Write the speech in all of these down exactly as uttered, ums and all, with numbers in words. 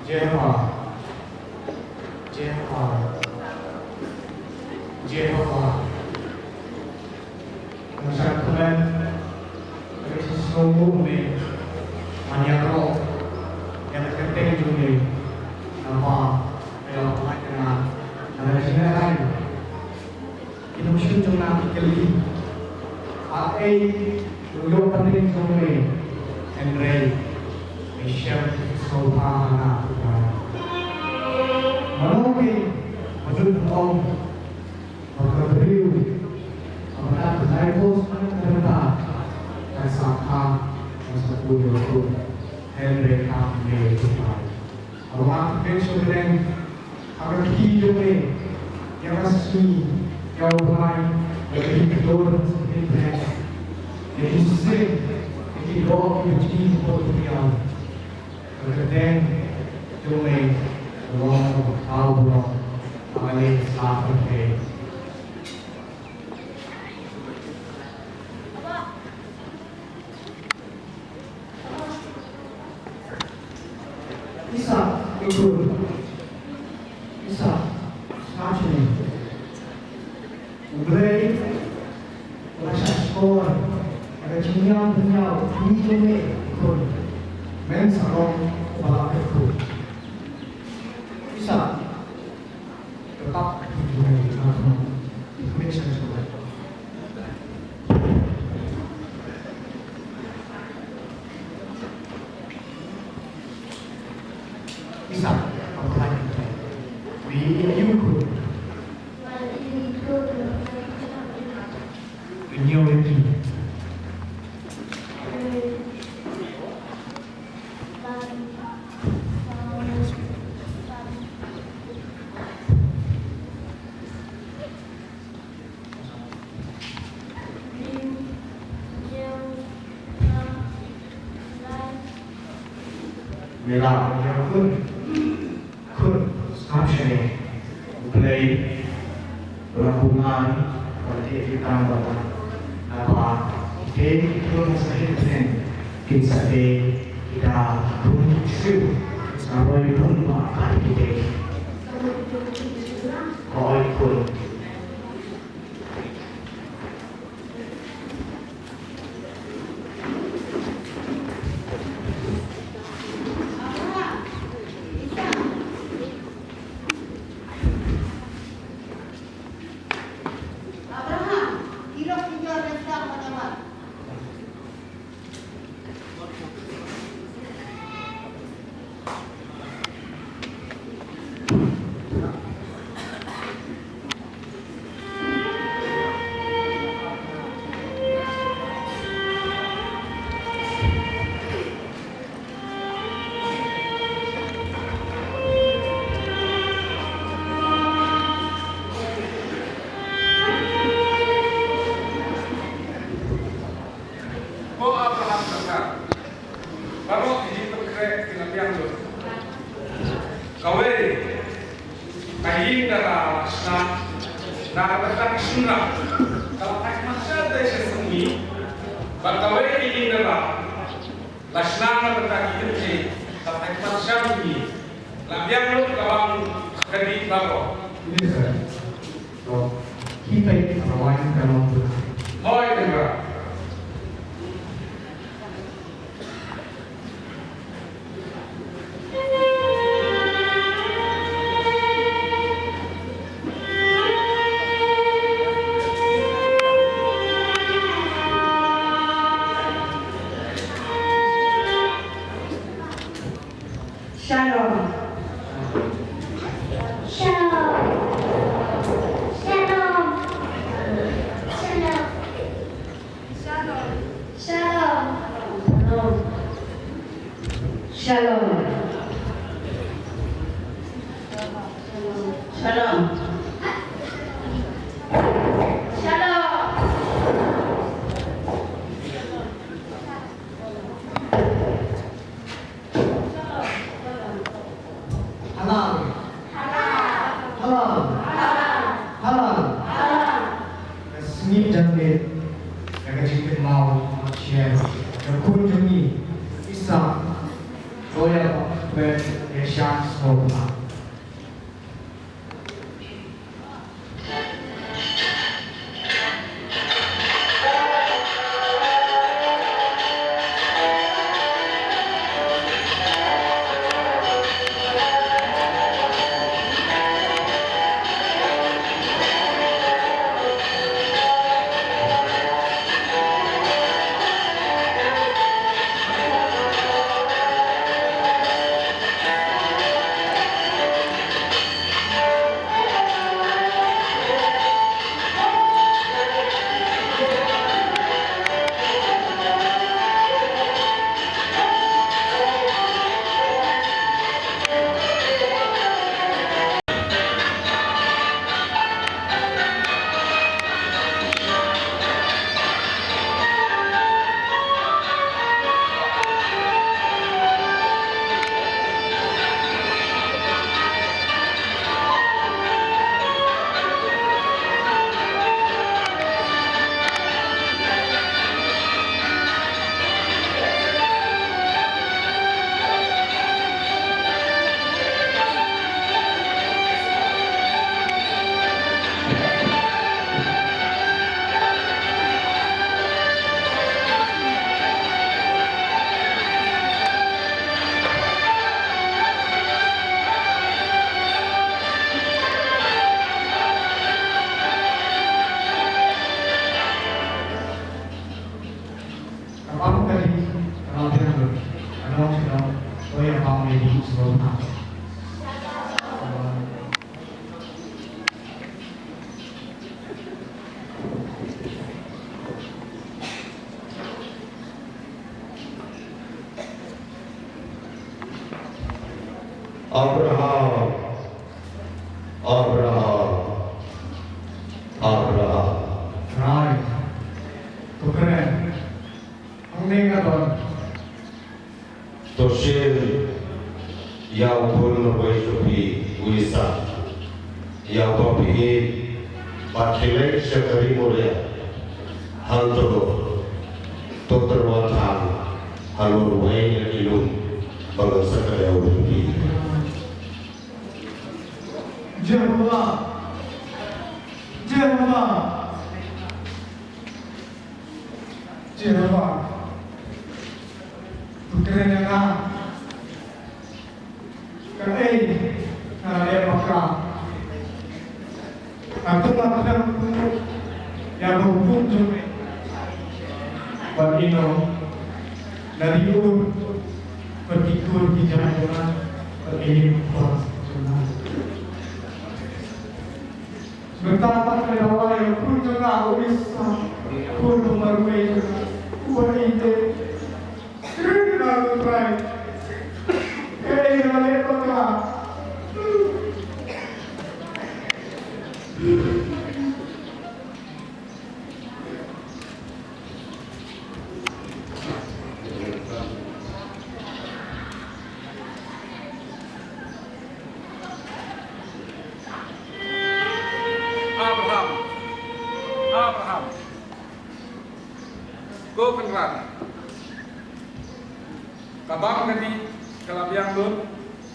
Jehobah, Jehobah, Jehobah, nga shah kmen ïa ka jingsngewnguh me, ban ïaroh ïa ka kyrteng jong me, naba ka ïoh pynlait ïa nga na ka jingïaid. Ki nongshun jong nga ki kylli, "Haei u ïoh pynlong jong me?" Hynrei me shem sngewbha ha nga, U Trai. Mano keiñ ba don ban ong ba ka briew kaba dap ka divorce na ka rta kan sa kha, kan sa poi ïa u khun? Hynrei kam me, U Trai. Haba nga kyrpad sha pdeng ha ka kti jong me ïa ka sngi, ïa u bnai, ïa ka jingkordor, ïa ka jingpyrshang, ïa ki sien, ïa ki doh, ïa ki jingpyrkhat, ïa ka kyrteng jong me ka long kaba khaw baroh. Amen. Sa pyrthei. Isaak, ko khun. Isaak, sngap shane. U Blei u la shah shkor ïa ka jingïam pynïaw kmie jong me, ko khun. Men sa long uba la kyrkhu. Isaak. Mela, mela khun. Khun, sngap shane. U Blei u la pynlong ïa ki tang ba naba kite ki khun sa heh kin sa dei ki da ki khun ki siew, sa roi bun ba ka kite. Ko oi khun. Ko Abraham, ka baroh ki jingpynkhreh ki la biang lut. Kawei ka ïing dara la shna na ka bynta ki shynrang, ka la thait marshal da shi sngi. Bad kawei ka ïing dara la shna na ka bynta ki kynthei, ka la thait marshal da shi sngi. La biang lut ka bang ka dih baroh. Ni sa. To, ki peit ka wan ka long tu. Hoi, tengah. Shalom. Shalom. Shalom. Shalom. Shalom. Shalom. Shalom. Shalom. Halal. Halal. Halal. Ka sngi janmiet, ka jingkynmaw, share, ka khun jong ngi, Isaak, to ïa peit, Shang Sngewbha. Ka bang ka dih, ka la biang lut. Ka dong sha dong, to ïa bang ïa dih sha bang. Abraham, Abraham, Abraham. Trai, to kren. Hangne nga don. To shim ïa u khun marwei jong phi u Isak, ïa uba phi ïeit bad khie leit sha ka ri Moria. Hangto to tyrwa thang halor uwei na ki lum ba ngan sa kdew ïa phi. Jehova, Jehova. Jehova, to kren ïa nga. Kaei nga la leh bakla? Hato nga khlem pynmih ïa ka hukum jong me? Bad ino, la ri Ur bad ki kur ki jait jong nga bad ïa ki por jong nga. Mynta pat nga dawa ïa u khun jong nga u Isak, khun ba marwei jong nga, uba ïeit. Kren ïa nga ko Trai. Kaei nga la leh bakla? Abraham. Abraham. Ko Kynrad. Ka bang ka dih, ka la biang lut,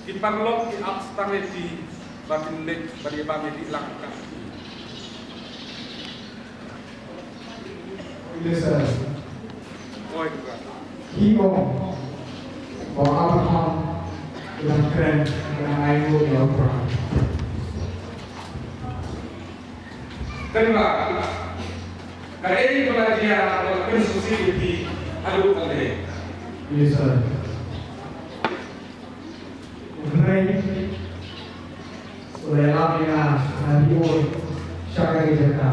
ki paralok ki ap tang ïa phi, ba kin leit ban ïa bam ïa dih lang ka. Listen. Oi, Kynrad. Hi ong ba Abraham u dang kren, u dang ainguh ïa u Abraham. Kynrad, kaei ba la jia ba la pynsngewsih ïa phi haduh kane? Yes, sir. U Blei u la ïalam ïa nga na ri Ur sha kane ka jaka.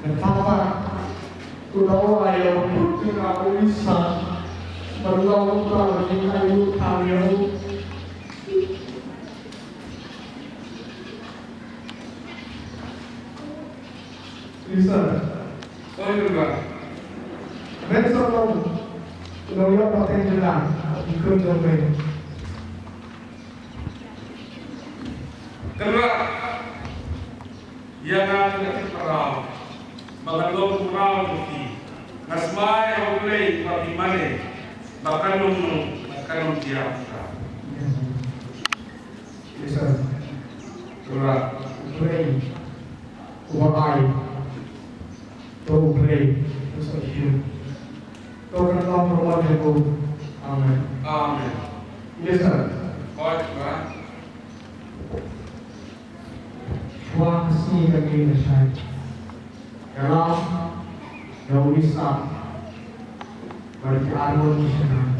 Mynta pat u la dawa ïa u khun jong nga u Isak ban long uta uba kin ayu tang ïa u. Listen. Oi, Kynrad. Men sawdong u nongïoh pateng jong nga, u khun jong me. Kynrad. Ïa nga, nga tip mraw ba ngan long u mraw jong phi. Nga smai ha U Blei ba phi mane ba kan ym, ba kan ym jia. Listen. Ura. Pray. Uba ai. To pray. To sa shiu. To kan long promote ko. Amen. Amen. Listen. Oi, Ura. Shuwa ka sngi ka ngi na shai. Ka ram, ka wi sam, bad ki arngut ki shynrang.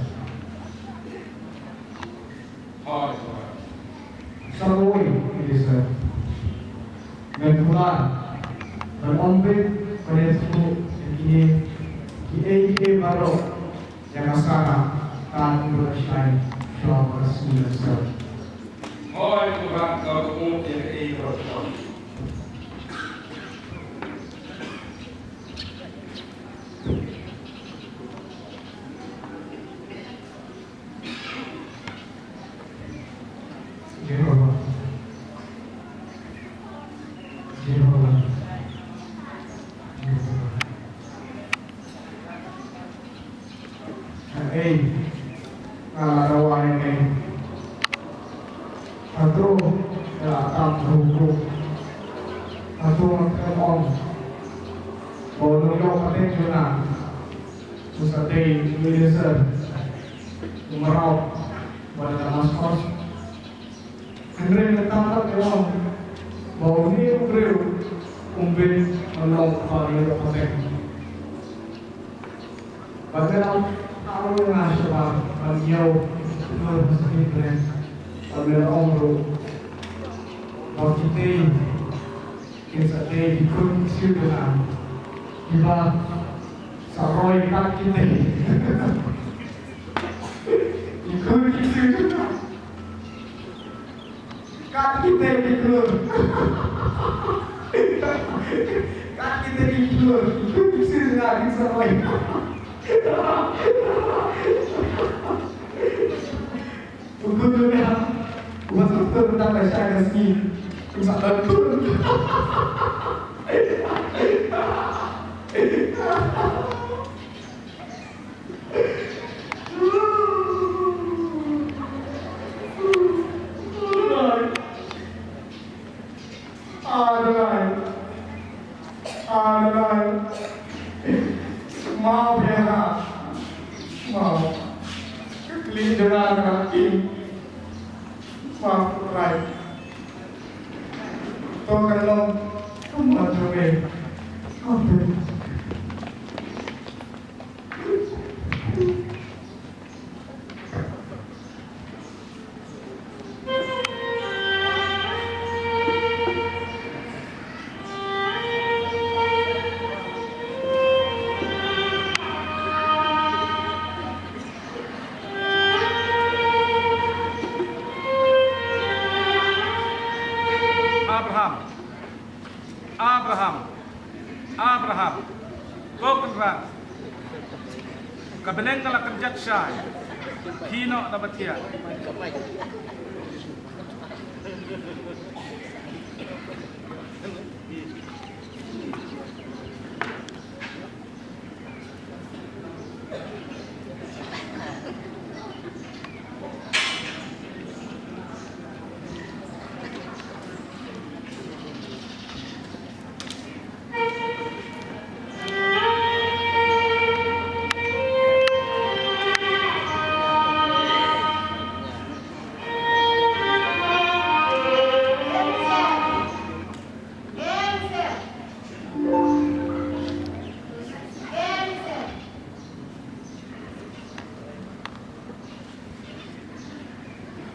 Sa roi, ki dei sa. Ngan kular, ngan ym bit, ban ïathuh, ïa kine, kiei kiei baroh. Ïa ka Sara, ka dei ba shai, shuwa ba ka sngi la sah. Hooid, Kynrad, nga ong ïa kaei baroh. Jehova. Jehova. Jehova. Hangei nga la dawa hangei. Hato nga la tam ha u briew? Hato nga khlem ong ba u nongïoh pateng jong nga u sa dei u Eliezer, u mraw ba na Damaskos? Hynrei mynta pat nga ong ba une u briew um bit ban long uba nongïoh pateng. Bad nga dang tharai nga shuwa ban ïoh ïa ka sngi Blei. Bad nga ong ruh ba kitei kin sa dei ki khun ki ksiew jong nga kiba sa roi kat kitei ki khun ki ksiew jong nga. Kat kitei ki khun. Kat kitei ki khun. Ki khun ki ksiew jong nga kin sa roi. U khun jong nga uba sa khun tang ba shai ka sngi, u sa don khun. Adonai. Adonai. Map ïa nga. Map. Ka kli jong nga ka King. Map, Trai. To kan long kumba jong me. Amen. Abraham. Abraham. Abraham. Ko Kynrad. Ka bneng ka la kynjat shai. Phi noh da ba thiah.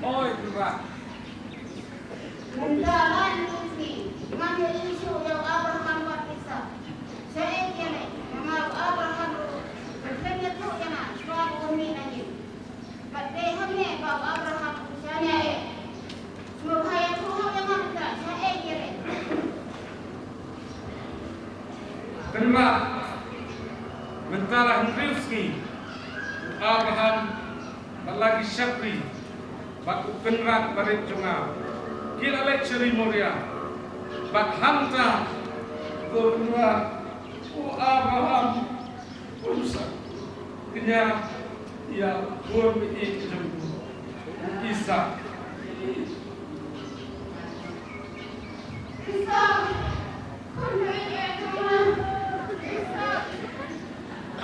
Oi, Kynrad. Mynta la hynriew sngi, ngam ïohi shuh ïa u Abraham bad Isak. Shaei ïa lei, namar u Abraham ruh u khlem ïathuh ïa nga shuwa ba un mih na ïing. Bad dei hangne ba u Abraham u shaniah eh. Sngewbha ïathuh noh ïa nga mynta, shaei ïa lei. Kynrad, mynta la hynriew sngi, u Abraham bad la ki shakri bad u Kynrad barit jong nga ki la leit sha ri Moria. Bad hangta, ko Kynrad, u Abraham un sa kñia ïa u bor baieit jong u. U Isak.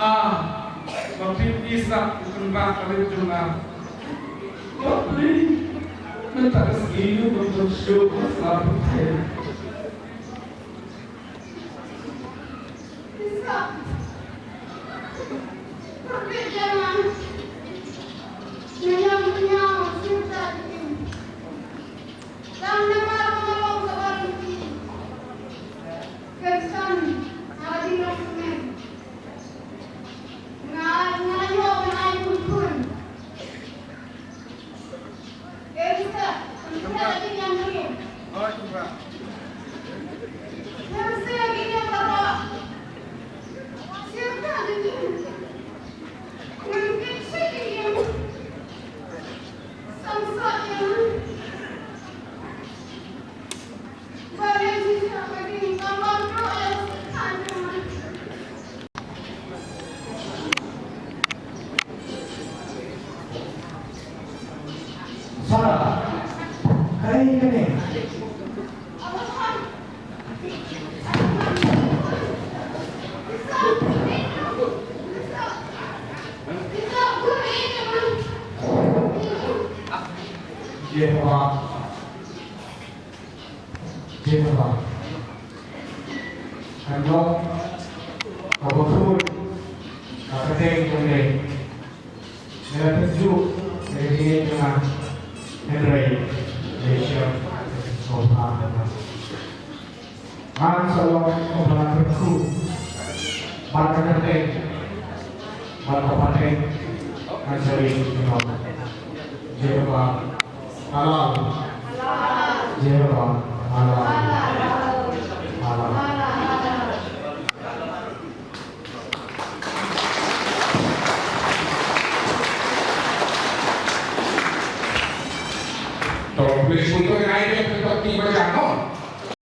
A, ba phi Isak u kynrad ka rit jong nga. Ba phi, mynta ka sngi u ban pynshoh ha sla pyrthei. Sara, kai kane. Jehova. Jehova. Kan long kaba khuid ka kyrteng jong me. Me la pynjuh ïa ka jingngeit jong nga, hynrei me shem sngewbha. Ngan sa long uba la kyrkhu bad ka kyrteng bad ka pateng kan sa ïeng. Jehova halal. Jehova halal. Halal. Tolong please untuk